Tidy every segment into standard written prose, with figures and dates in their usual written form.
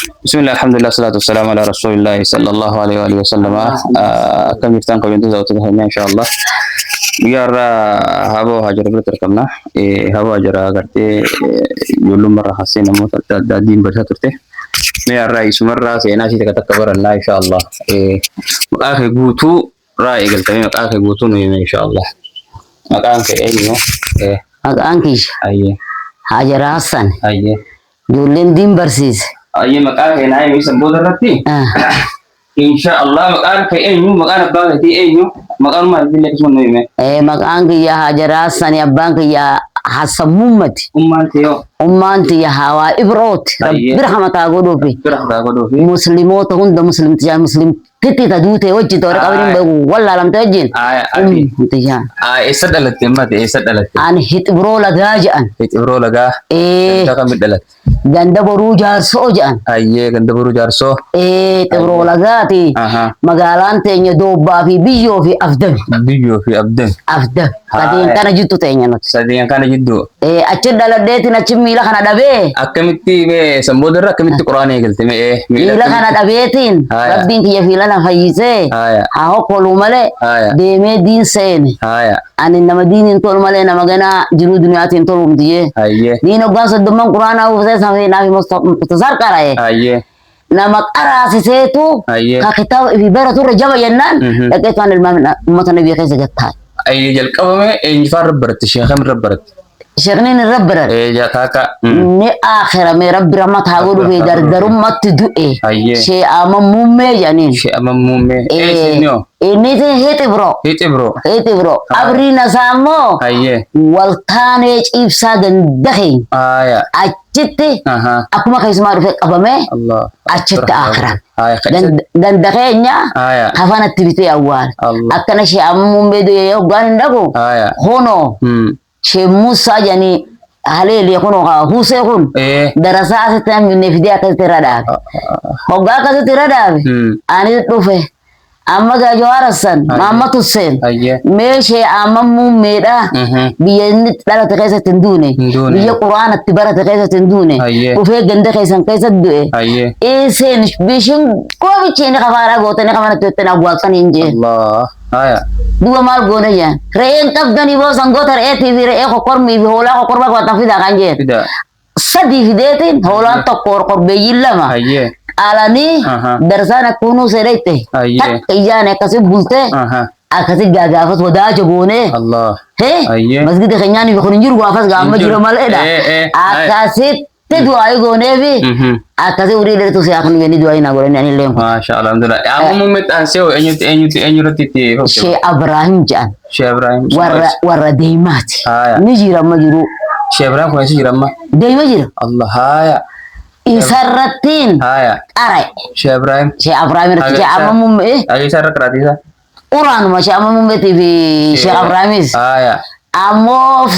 Bismillah, alhamdulillah, salatu wassalamu ala rasulillahi sallallahu alaihi wa alihi wa sallama. Akkam jirtan kabajamtoota daawwattoota keenya inshallah. Guyyaa har'aa Haboo Haajara biratti argamna. Haboo Haajara agartee ijoollummaa irraa kaasee namoota adda addaa diin barsiisaa turte. Mee har'aa isumarraa seenaa ishee takka takka barannaa inshallah. Maqaa kee guutuu irraa eegaltamee maqaa kee guutuu nu himi inshallah. Maqaan kee eenyu? Maqaan kiyya Ayyee. Haajara Hassan. Ayyee. Ijoolleen diin barsiise. Ayyee maqaa kee naa himi san booda irratti. Insha Allah maqaan kee eenyu? Maqaan abbaa keetii eenyu? Maqaan ummaa keetii illee akkasuma nu hime. Maqaan kiyya Haajara Hassan abbaan kiyya Hassan Mummati. Ummaan tee hoo? Ummaan tiyya Hawaa Ibrooti. Ayyee. Rabbi rahmataa godhuufi. Bira hataa godhuufi. Muslimoota hunda muslimtiyaa muslimtitti ta duute wajjin ta warra qabrin beeku wallaalamte wajjin. Aya ati. Umtiyaa. Eessa dhalatte ummati eessa dhalatte? Ani hixibiroo lagaa jedhan. Hixibiroo lagaa. Ganda kamitti dhalatte? Ganda boruu jaarsoo jedhan. Ayyee ganda boruu jaarsoo. Hixibiroo lagaati. Aha. Magaalaan teenya doobbaa fi biyyoo fi afdami. Biyyoo fi abdami. Afdami. Sadeen kana jittu teenya nuti. Sadeen kana jidduu. Achi dhaladheetiin achi miila kana dhabee. Akkamitti mee san booda irra akkamitti quraana eegalte mee miila kana dhabeetiin Haaya. rabbiin kiyya fiila na fayyisee Haaya. haa hokkoluu malee Haaya. deemee diin seene. Haaya. Ani nama diin hin tolu malee nama ganaa jiruu duniyaatiin tolu miti jee. Hayyee. Diin hoggaan soddomman quraanaa uffisee safeenaa fi muktasar qara'e. Hayyee. Nama qaraasiseetu Hayyee. ka kitaaba ifi baratu irra jaba jennaan dhaqeetu waan ilmaan ummata nabii keessa gattaa'e. Ayyee jalqabame eenyufaa irra baratte sheekam irra baratte. Sheekniin irra barate. Jaataaka. Inni aakhirame rabbi rahmata haa godhu fi dardarummatti du'e. Hayyee. Shee'ama muummee jedhaniin. Shee'ama muummee. Eessinni hoo? Inni hixi biroo. Hixi biroo. Hixi biroo. Abriin isaa immoo Hayyee. waltaanee ciibsaa ganda keenya. Haaya. Achitti Aha. akkuma keessumaa dhufe qabamee Allah. achitti aakhirame. Haaya. Ganda keenya Haaya. kafanatti bitee awwaale. Allah. Akkana shee'ama muummee du'e hoggaan hin dhaqu. Haaya. Kunoo Sheekh Muusaa jedhanii haleelee kunoo haa huusee kun darasaa asitti hambinne fidee akkasitti irra dhaabe. Hoggaa akkasitti irra dhaabe ani dhufe amma gaa Jawaar Hassan Mahammad Hussein mee shee amma muummeedha biyya inni dhalate keessatti hin duune Hin duune. biyya quraanatti barate keessatti hin duune dhufee ganda keessan keessatti du'e iseen bishin goobichi inni kafaaraa gootanii kafanatti jettan awwaaltan hin jeen. Allah. Haya. Duba maal goona jeen. Re'een qabdanii boo sangoota re'eetii fi re'ee kokkormii fi hoolaa kokkormaa qabatan fidaa kan jeen. Fida. Sadii fideetiin hoolaan tokko korbeeyyiin lama. Hayyee. Qalanii Aha. darsaan akkunuu seereette. Hayyee. Takka ijaan akkasii bultee Aha. akkasii gaagaafas wadaaja goonee. Allah. Hee Hayyee. masgida keenyaan kun hin jiru gaafas gaama Hin jiru. jira maleedha. Eh, eh, Akkasitti du'aa gooneefi akkasii urii dheertuu si aknu jenni du'aa naa godhani ani illee. Maasha Allah alhamdulillah. Amma muummee xaansee hoo eenyutti eenyutti eenyurratti itti fufte? Shee Abraahim jedhan Shee Ibrahim. warra warra deemaati. Haaya. Ni jira amma jiru. Shee Ibrahim kun eessa jira amma? Deema jira. Allah haaya. Isarrattiin Haaya. qara'e. Shee Ibrahim. Shee Abraahim irratti shee amma muummee Haga isaa irra qaraatii isaa? Quraanuma shee amma muummeetii fi shee Abraahimis. Haaya. Ammoo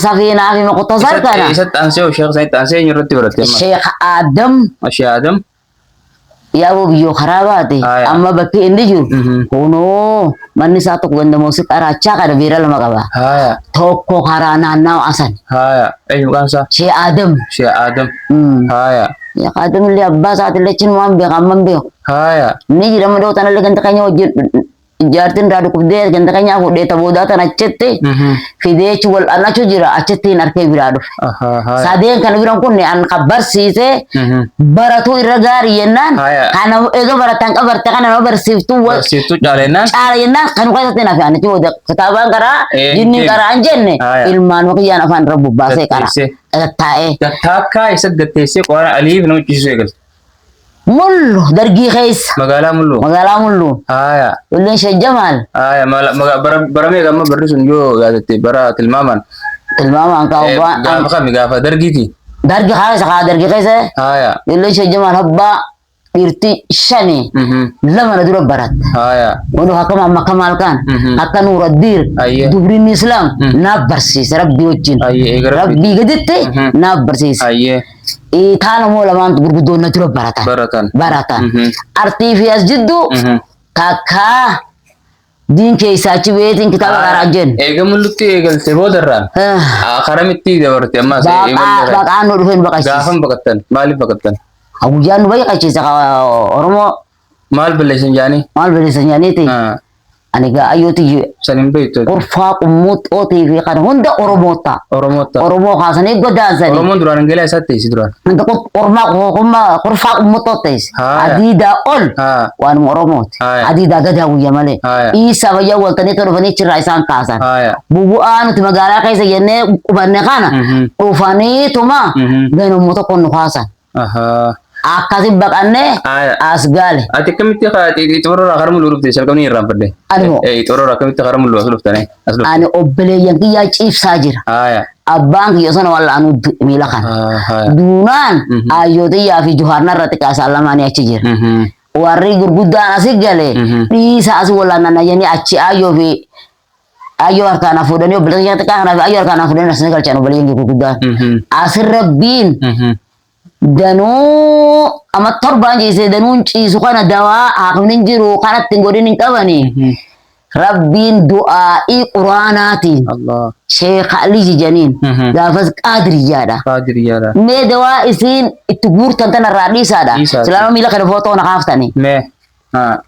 safiinaa fi muqtasar kana Isatti aansee hoo sheekh isatti aansee eenyurratti baratte amma? Sheekh Adam Shee Adam. yaaboo biyyoo karaa baate Haaya. amma bakki inni jiru kunoo manni isaa tokko ganda moosii qaraachaa kana biira lama qaba. Haaya. Tokko karaa naannawa asan Haaya. Eenyu maqaan isaa? Shee Adam. Shee Adam. Haaya. Sheekh Adam illee abbaa isaatillee achiin beeka amma hin beeku. Haaya. Ni jira amma dhiyoo tanallee ganda keenya wajjin jaartiin irraa dhukkubdee ganda keenyaa fuudhee ta boodaa tan achitti fidee achi wal anachu jira achitti hin arkee biraa dhufe. Ahaa, haaya. Sadeen kana biran kun an kan barsiise baratuu irra gaarii jennaan Haaya. kana eega baratan qabarte kana nama barsiiftuu wal Barsiiftuu caalennaan. caala jennaan kan keessatti nafe ani achi booda kitaabaan karaa jinniin deemi. karaa hin jenne Haaya. ilmaan kiyyaan afaan irra bobbaasee karaa Gatteessee. taa'ee Taakkaa isa gatteessee qo'aan aliif nama ciisuu eegalte. Mullu dargii keessa. Magaalaa Mulluu. Magaalaa Mulluu. Haaya. Ijoolleen Sheekh Jamaal. Haaya bara meeqa amma barri sun yoo yaadatte bara tilmaamaan. Tilmaamaan kaa obbaa. Gaafa kami gaafa dargiiti. Dargi keessa kaa dargi keessa. Haaya. Ijoolleen Sheekh Jamaal abbaa dhiirti shani lama na dura baratte. Haaya. Wani akka Mamma Kamaal kaan akka Nuuraddiir Ayyee. dubriin Islaam naaf barsiise rabbii wajjin. Ayyee eega rabbii. Rabbii gaditti naaf barsiise. Ayyee. Kaan immoo lamaan gurguddoon na dura baratan. Baratan. Baratan. Artii fi as jidduu takkaa diin keessaa achi beetiin kitaaba qaraa jennu. Eega mullutti eegalte boodarraan karamitti dabarte ammas Baqaan nu dhufeen baqachiise. Gaafan baqattan maaliif baqattan? Guyyaan nu baqachiisa Oromoo. Maal balleessan jaanii? Maal balleessan jaaniiti. Ani gaa ayyooti San hin beektu. Kurfaa qummuuxxootii fi kan hunda Oromoota. Oromoota. Oromoo kaasanii godaansanii. Oromoon duraan Angeelaa eessaatti teessi duraan? Hunda ormaa kurfaa qummuuxxoo teessi. Adiidaa ol waanuma Oromooti. Adiidaa gadaa guyya malee. Dhiisaa fayyaa waltanii kan dhufanii achirraa isaan kaasan. Bubu'aa nuti magaalaa keessa jennee qubanne kana dhufaniituma ganammoo tokkoon nu kaasan. Akkasi baqannee as gaale. Ati akkamitti xororraa kara mul'uu dhufte salqabni irraanfadhe. Ani moo? Xororraa akkamitti kara mul'uu as dhuftane? As dhufte. Ani obboleeyyan kiyyaa ciibsaa jira. Abbaan kiyya sana wal'aanuu du'e miila kana. Duunaan ayyoo tiyyaa fi Juhaarna irratti xiqqaa lamaanii achi jira. Warri gurguddaan asi gale dhiisa asi wal'aanan jedhanii achi ayyoo fi ayyoo harkaan fuudhanii obboleeyyan xiqqaa kanaa fi ayyoo harkaan fuudhanii as galchan obboleeyyan gurguddaan. Asi rabbiin danuu ama torbaan ciisee danuun ciisu kana dawaa haakimni hin jiru kanatti hin godhin hin qabani. Rabbiin du'aa'ii quraanaatiin Sheekh Alii jijaniin gaafas qaadiriyyaadha. Qaadiriyyaadha. Mee dawaa isiin itti guurtan tanarraa dhiisaadha. Silaama miila kana footoo na kaaftani. Mee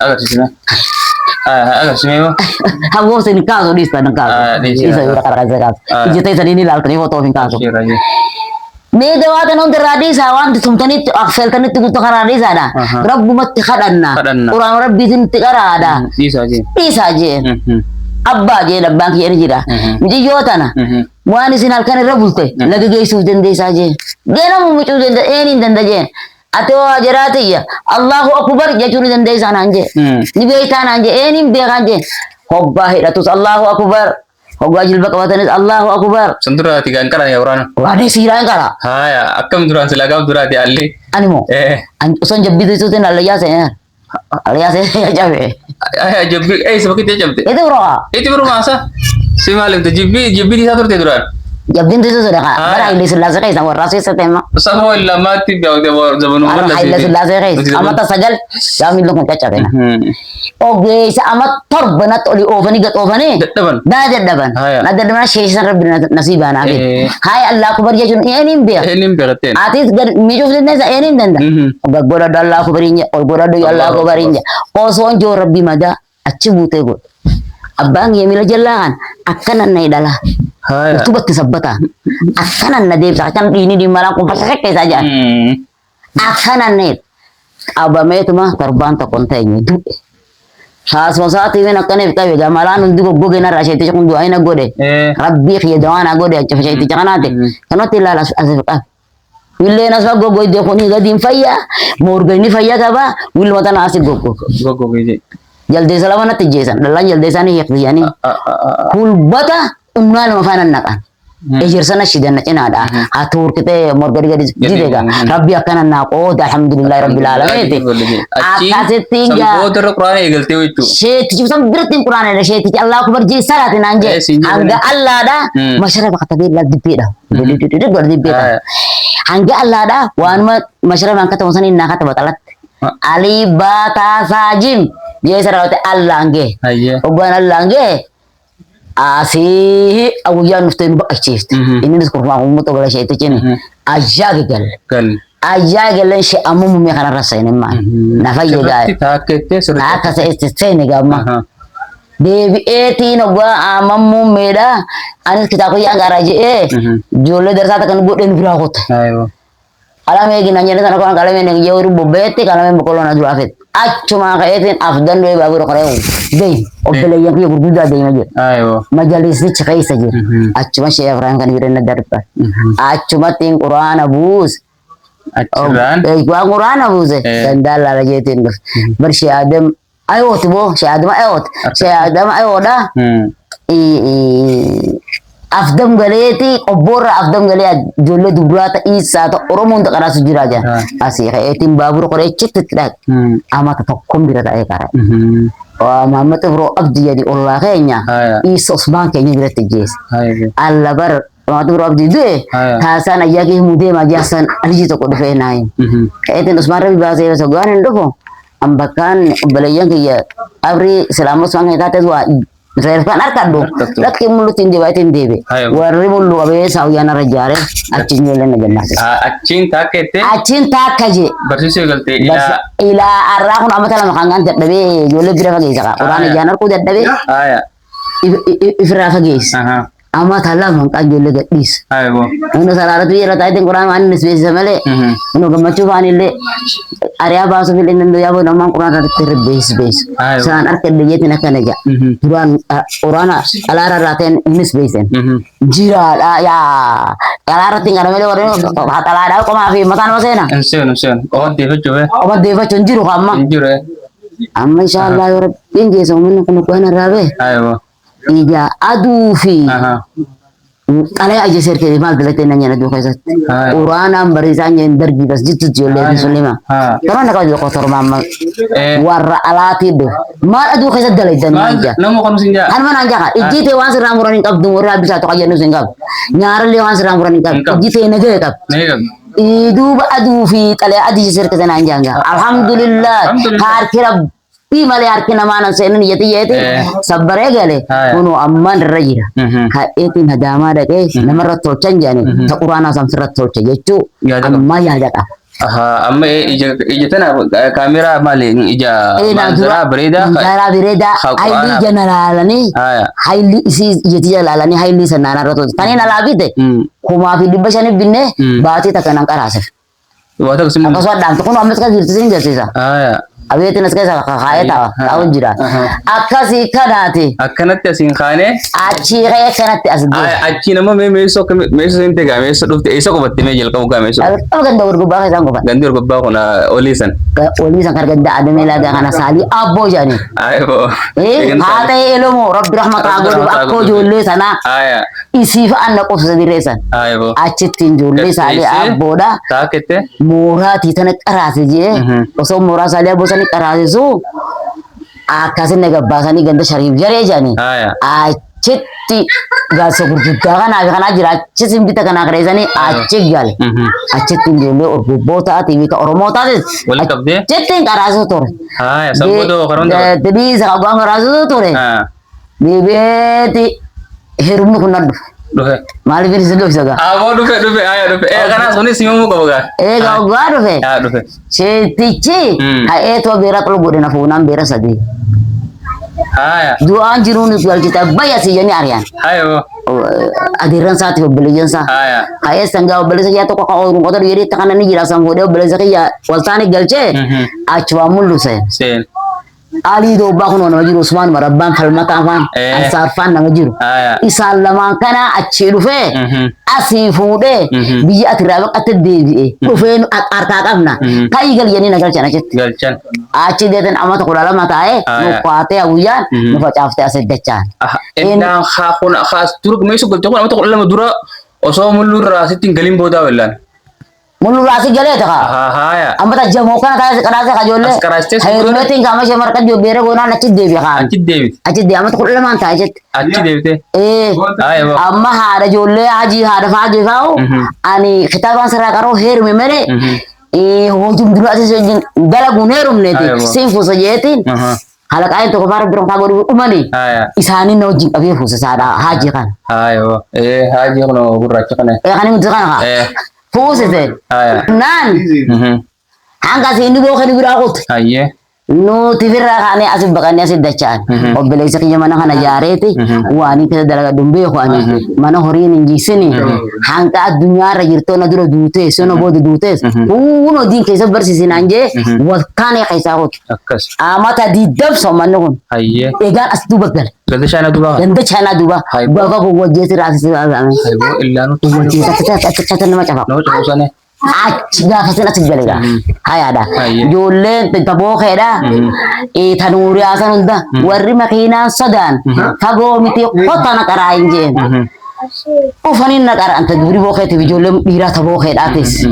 agarsiisime. Agarsiisime moo? Hawwoo isin kaasu dhiistan hin kaasu. Dhiisa yoo kana keessa kaasu. Ija teessanii ni ilaaltanii footoo hin kaasu. Mee dawaa tana hunda irraa dhiisaa waan tumtanitti affeeltanitti guutuu karaa dhiisaadha. Rabbumatti kadhanna. Quraana rabbiitiin itti qaraadha. Dhiisaa jee. Dhiisaa jee. Abbaa jee abbaan kiyya ni jira. Mijiyyoo tana waan isin halkan irra bulte laga geessuuf dandeessaa jee. Ganamu micuu danda'a eeniin danda'a jee. Ati hoo hajaraa tiyya Allahu akbar jechuu ni dandeessaa naan jee. Ni beektaa naan jee eeniin beekaan jee. Hoggaa hidhatus Allahu akbar. Hoggaa jilba qabatanis Allahu akbar. San duraati kan qaraan yaa quraana. Quraana siiraa hin qara. Haaya akkam duraan silaa gaaf duraati alli. Ani moo. Osoo hin jabbii tuutiin allayyaa seenaa. Allayyaa seenaa cabe. Haaya jabbii eessa bakki itti cabde? Itti biroo. Itti biroo maasa. Si maal himte jibbii jibbii isaa turte duraan. Jabbiin tuutu sadaqa. Bara Haile Sillaasee keessa warraa keessa ta'e. Safoo lamaatti zamanuu Bara Haile Sillaasee keessa amata 9 yaa miilli kun caccabe. Ogeessa ama 7 natti oli oofanii gad oofanii. Dadhaban. Na dadhaban. Na dadhaban sheessan rabbi nasiibaa naa kenna. Haaya Allah kubar jechuun eenyuun beeka. Eenyuun beekateen. Atis gad miicuuf dandeessa eenyuun danda'a. Gad godhadhu Allah kubariin jedha ol godhadhu Allah kubariin jedha. Osoon joo rabbi madaa achi buutee godhe. Abbaan kiyya miila jallaa kan akkanan na hidhala. Utubatti sabbataa. Akkanan na deebisa. Akkan dhiini dhiimmalaan kun bakka keessaa jedhan. Akkanan na hidha. Qabameetuma torbaan tokko hin teenye du'e. Haasuma isaatiin akkana if qabe gamalaan hundi goggoge narraa sheeticha kun du'aa na godhe. Rabbii kiyya dawaa na godhe achi sheeticha kanaati. Kanatti ilaala as if qabe. Willeen as goggoyde kuni gadi hin fayyaa moorgayni fayyaa qaba willuma tana asi goggoge. Goggoge jee. Jaldeessa lama natti jeesan dhallaan jaldeessaa ni hiiktiyanii. Hulbata unnaa lama faana naqan. Ejersa na shidan na cinaadha. Haa tuurkitee morgadi gadi jideega. Rabbi akkana naa qooda alhamdulillahi rabbil aalamiiti. Akkasitti gaa. Sanboota irra quraana eegaltee jechuudha. Sheetichi san biratti hin quraana jedha sheetichi Allahu akbar jee salaati naan jee. Hanga Allaadha mashara bakka tabee dibbeedha. Godha dibbeedha. Hanga Allaadha waanuma mashara baan katamu saniin naa kataba xalatti. Alii baataa saajim jee salaate Allaan gee. Hoggaan Allaan gee asii guyyaan dhuftee nu baqachiifte. Innis kurfaa uummata gola isheetti cini. Ayyaa galle. Ayyaa galleen ishee amma mummee kanarra seene maal. Na fayyee gaa'e. Taakkettee sirriitti. Akka se'etti seene gaamma. Deebi'eetiin hoggaa amma mummeedha. Anis kitaaba kiyyaan qara je'ee ijoollee darsaa takka nu godhee nu biraa kotte. Qalamee eegi naan jedhe sana kan qalameen eegi yeroo bobbeetti qalameen boqqolloo na duraa fedhe. Achumaa ka'eetiin afdan du'ee baabura qoree deem obboleeyyan kiyya gurguddaa deema jedhe. Majalisnichi keessa jira. Achuma shee Afraan kan jiran na darba. Achumattiin quraana buuse. Achirraan. Waan quraana buuse. Dandaan laala jeetiin dhufe. Bar shee Adam ayooti boo shee Adam ayooti. Shee Adam ayoodha. Afdam galeeti qobboorra afdam galee ijoollee dubraa ta dhiisaa ta Oromoo hunda qaraasu jira jira. Asii ka'eetiin baabura qoree achitti itti dhaqe. Amata tokkoon bira ta'ee qara. Maamma Xifroo Abdi jedhi ollaa keenya Iisa Usmaan keenya biratti geesse. Alla bar Maamma Xifroo Abdi du'e taasaan ayyaa kee himuu deemaa jaarsan alijii tokko dhufee naa hime. Ka'eetiin Usmaan Rabbi baasee osoo gaan hin dhufu an bakkaan obboleeyyan kiyya qabrii Islaama Usmaan keenya taates waa Sadarkaan harkadhu Harkattu. Lakki mullutti hin deebi'aa hin deebi'e. Hayo. Warri mullu qabee saawuyyaan irra ijaare achiin ijoollee na jennaan. Achiin taakka jettee Achiin taakka jee. barsiisuu eegalte ilaa. Ilaa har'aa kun amata 2 kan gaan dadhabee ijoollee bira fageessa qaa. Quraana ijaan harkuu dadhabee ifirraa fageessa. Amata 2 kan ijoollee gadhiisa. Hayo. Inni saraaratu yeroo taa'eetiin quraana waan inni beeksisa malee. Inni gammachuu faan illee ari'aa baasuuf illee inni yaaboo namaan quraana irratti beeksisa beeksisa. Hayo. Isaan harka dhiyyeetiin akkana ja'a. Duraan quraana alaara irraa ta'een innis beeksan. Jiraadha yaa xalaarratti hin qaramee warreen xalaadhaa qomaa fi mataan nama seena. Hin seenu hin seenu. Qofa deeffachuu fee. Qofa deeffachuu hin jiru amma. Hin jiru. Amma inshaallah yoo rabbiin geessa uummanni kun quraana irraa ba'e. Hayo. Ija aduu fi xalayaa ija seerkee maal dalatee nan jedhan aduu keessatti. Quraanaan barreessaan jedhan darbii bas jettu ijoollee muslima. Torban akka hojii torba amma warra alaatii dhufu. Maal aduu keessatti dalaydan Maal maal jaa. nama kan sin jaa. Kanuma naan jaha. Ijji tee waan sirraa muran hin qabdu warra abbisaa tokko jennu sin qabu. Nyaarallee waan sirraa muran hin Hin qabdu. qabu. Ijji tee nagaya qabdu. Ni qabu. Duuba aduu fi xalayaa adii seerkee sanaan jaanga. Alhamdulillah. Alhamdulillah. Harki rabbii malee harki namaa nan seenan iyyati yeeti. Sabbaree gale. Kunoo ammaan irra jira. Ka'eetiin hadaamaa dhaqee namarra tolchan jedhani ta quraanaa samsirra tolcha jechuu Yaada qaba. ammaa yaada qaba. Amma ija tana kaameraa maali ija manzaraa bareedaa Manzaraa bareedaa haa hayilii quraanaa. ija nalaalanii hayilii isii ijati jalaalanii hayilii sanaan irra tolcha. Taniin alaa bite 1500 binnee baatii takka nan qaraasif. Waa tokko simu. Akkasuma dhaamtu kun ammas kan jirtu sin garsiisa. Abeetiin as keessa kaayee taa'a taa'u jira. Akkasii kanaati. Akkanatti asiin kaanee. Achii ka'ee akkanatti as ga'e. Achii nama mee meessoo akkami meessoo seente gaa meessoo dhufte eessa qubatte mee jalqabu gaa meessoo. Jalqaba ganda gurgubbaa keessaan qufan. Gandi gurgubbaa kun olii san. Olii san kan ganda adamee laagaa kana saalii abboo jedhanii. Ayiboo. Haa ta'e elomoo rabbi rahmataa godhuuf akkoo ijoollee sanaa isii fa'aan na qubsisa dirree san. Ayiboo. Achitti ijoollee saalii abboodha. Taakette. Mooraatii tana qaraase jee osoo mooraa saalii abboo sanii qaraasisu akkasin na gabbaasanii ganda shariif jaree jedhanii. Achitti gaasa gurguddaa kanaa fi kanaa jira achi simbita kanaa kareessanii achi gale. Achitti ijoollee orgobboota fi ka Oromoo taates Wal qabdee. achitti hin qaraasisu ture. Sammuu karoon dabalu. Deebii isa qabaan qaraasisu ture. Deebi'eeti heerumni kun na dhufe. Dhufe. Maaliif inni si dhufsa gaa? Aboo dhufe dhufe haya dhufe. Kanaas kunis himamuu qaba gaa. Egaa oggaa dhufe. Haa dhufe. Sheetichi ka'eetoo beera xulu godhe na fuunaan beera 3. Haya. Du'aan jiruun galchita bayya si jennee ari'an. Haya boo. Adeerran isaatiif obboleeyyan isaa. Haya. Ka'ee sangaa obboleessa kiyyaa tokko kan ooyiruun qotu jedhee itti kana ni jira san fuudhee obboleessa kiyyaa waltaani galchee achumaan mul'ise. Seen. Alii Doobbaa kunoo nama jiru Usmaan Marabbaan Falmataa faan Ansaar faan nama jiru. Isaan lamaan kana achii dhufee asii fuudhee biyya ati irraa baqatte deebi'e dhufee nu harkaa qabna. Ka'ii gal jedhanii na galchan achitti. Galchan. Achi deetan amata 12 taa'ee nu kaatee guyyaan nu facaaftee as eddachaan. Innaan haa kun haa dura meeshaa galchee kun amata 12 dura osoo mulluu irraa sitti hin galin boodaa wallaan. Mullu raasi galee ta'a. Haya. Amma jamoo kana taa'ee qaraasee kajoollee. As qaraastee sun Heerumeetiin qaama ishee marqa jiru beera goonaan achi deebi'e kaan. Achi deebite. Achi deebi'e amma 12 taa'e jette. Achi deebite. Ee. Haya boo. Amma haadha ijoollee hajii haadha faajii faa'u ani kitaabaan sirraa qaroo heerume malee hojii dura asii wajjin dalaguun heerumneeti Haya boo. siin fuusa jeetiin halaqaan tokko faara biroo kaa godhu dhumani isaanii na wajjin qabee fuusa saadha haajii kana. Haya boo. Haajii kun gurraacha kana. Kan inni kana kaa. Fuusise. Haya. Naan hanga asiin dhiboo kan biraa kutte. Hayyee. Nuti firraa kaanee asii baqannee asii dacha'an. Obboleessa kiyya mana kana ijaareeti waan inni keessa dalagadhu hin beeku ani. Mana horiin hin jigsini. Hanga addunyaarra jirtoo na dura duutees na booda duutees huun hodiin keessa barsiisinaan jee waltaanee keessaa kutu. Akkas. Amata 20 soommanni kun. Hayyee. Egaan as duuba gale. Ganda shaanaa duuba. Ganda chaanaa duuba. Hayyee. Bakka gowwajjeessi raasisee raasame. Hayyee illaanu. Gowwajjeessi akka nama cafa. Nama cabsane. Achi gaafa sin achi gale gaa. Hayaadha. Hayyee. Ijoolleen tabookeedha. Tanuuriyaa san hunda warri makiinaan sodaan fagoo miti kottaa na qaraa hin jeen. Dhufanii na qara'an ta dubri bookeetiif ijoolleen dhiiraa tabookeedhaatis.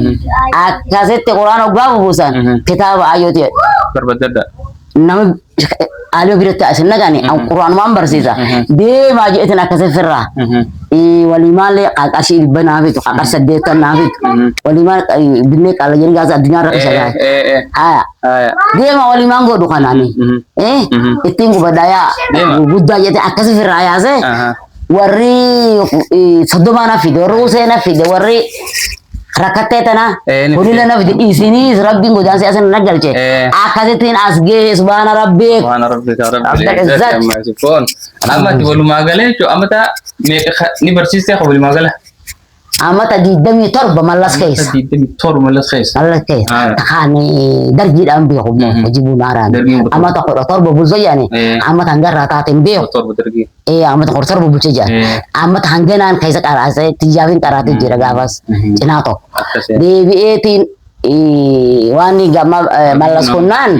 Akkasitti quraan hoggaa bubuusan kitaaba ayyooti jedhu. Barbadadha. Nama Aalima biratti isin naqani an quraanumaan barsiisa. Deemaa jeetin akkasii firraa. Waliimaallee qarshii 100 naa fitu, qarshii 80 naa fitu. Waliimaan binnee qaala jedhanii gaasa addunyaa irra qisha. Haya. Deema waliimaan godhu kanaani. Ittiin gubadhaa yaa Deema. guddaa jette akkasii firraa yaase. Warri 30 na fide, warri Huseen na fide, warri rakkattee tana Ni kunila fide. na fide isinis rabbiin godaansi asin na galche. Akkasittiin as ga'e subhaana rabbii. Subhaana rabbika rabbil Rabbil izzati izzati. amma yasifuun. Amma ati walumaa galee jechuun amma taa meeqa ni barsiistee walumaa gala? Amata 27 Mallas keessa. 27 Mallas keessa. Mallas keessa. Kan dargiidhaan beeku hojii bunaaraan. Dargiin bulchu. Amata 17 bulcha jedhani. Amata hangarraa taateen beeku. 17 dargii. Amata 17 bulcha jedhan. Amata hanganaan keessa qaraasee tiyyaafin qaraatee jira gaafas cinaa tokko. Akkasii. Deebi'eetiin waan gamma Mallas kunnaan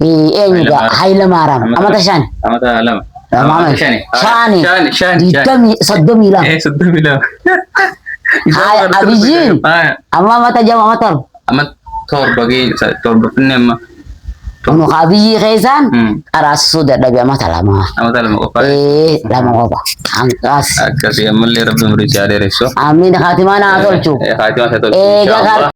eenyu gaa Hayila Hayila Maaraam amata 5. Amata 2. Amata Shani. Shani. Shani. Shani. 32. 32. Haya, Abiyyiin. Amma amata jama amata 7. Amma 7 geenye 7 finne amma. Kun Abiyyi keessaan qaraasisuu dadhabe amata 2. Amata 2 qofa. 2 qofa. Hanqas. Akkasii ammallee rabbi umurii si haa dheeressu. Amiin, haatimaa naa tolchu. Haatimaa isaa tolchu. Eega Inshallah.